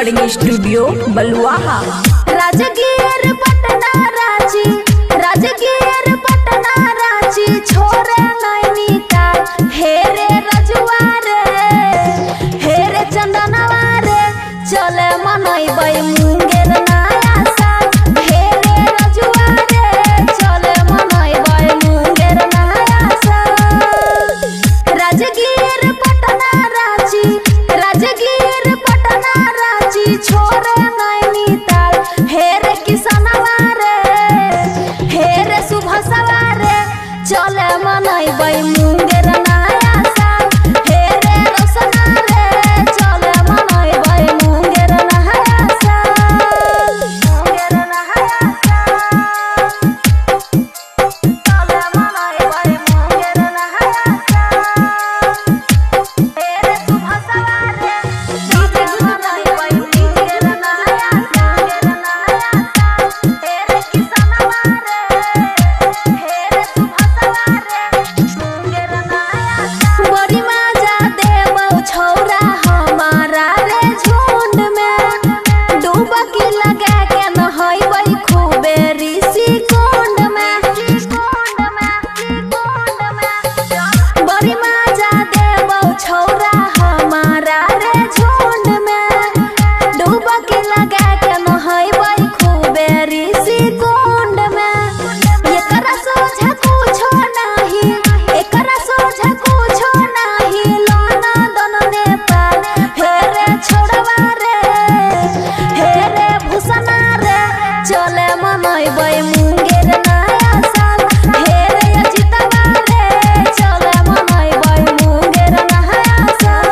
Recording studio Baluaha. Rajgir Patna Ranchi, Rajgir Patna Ranchi, छोरे नैनीताल, हे रे रजुआ रे, हे रे चंदनवा रे, चले मनैबै मुंगेर नया साल, हे रे रजुआ रे, चले मनैबै मुंगेर नया साल। राजगीर पटना रांची, राजगीर पटना रांची, छोरे नैनीताल, हे रे किसनवा रे, हे रे सुभाषवा रे, चले मनैबै मुंगेर नया साल, हे रे रोशना रे, चले मनैबै मुंगेर नया साल, मुंगेर नया साल, चले मनैबै मुंगेर नया साल, हे रे सुभाषवा रे, चले मनैबै मुंगेर नया साल, नया साल, हे रे किसनवा रे, हे रे सुभाषवा रे, मुंगेर नया साल। बड़ी मजा देबौ छौरा हमारा रे झुंड में, डुबकी लगा के नहैबै खूबे ऋषि कुंड में, कुंड में, कुंड में। बड़ी मजा देबौ छौरा हमारा रे झुंड में, डुबकी लगा के नहैबै खूबे ऋषि कुंड में। एकरा सोझा कुछो नाही, एकरा सोझा कुछो नाही, लाना दन नेपाल, हे रे छोड़वा रे, हे रे भूषणा रे, चले मनैबै मुंगेर नया साल, हे रे अजितवा रे, चले मनैबै मुंगेर नया साल,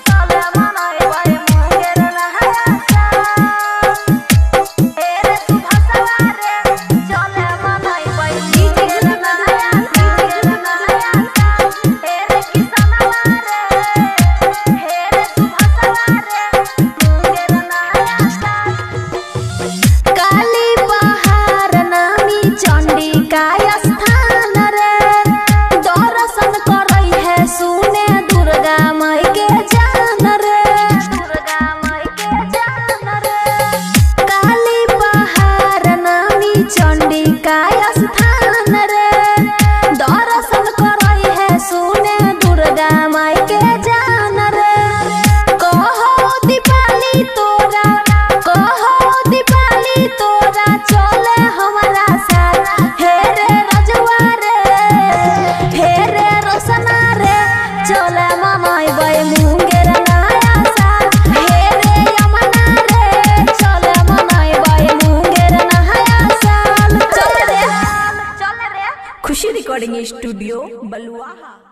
चले मनैबै मुंगेर नया साल, हे रे सुभाषवा रे, चले मनैबै मुंगेर नया साल, नया साल, हे रे किसनवा रे, हे रे सुभाषवा रे, मुंगेर नया साल। काली पहाड़ नामी चंडिका स्थान रे, दर्शन करै है सुने दुर्गा माई के जान रे, दुर्गा माई के जान रे। काली पहाड़ नामी चंडिका स्थान रे, दर्शन करै है सुने दुर्गा माई के जान रे। कहो दीपाली तोरा, कहो दीपाली तोरा, चले हमारा साथ, हे रे रजुआ रे, हे रे रोशना रे, चले मनैबै मुंगेर नया साल, हे रे यमुना रे, चले मनैबै मुंगेर नया साल, चल रे, चल रे। खुशी रिकॉर्डिंग स्टूडियो बलुआहा।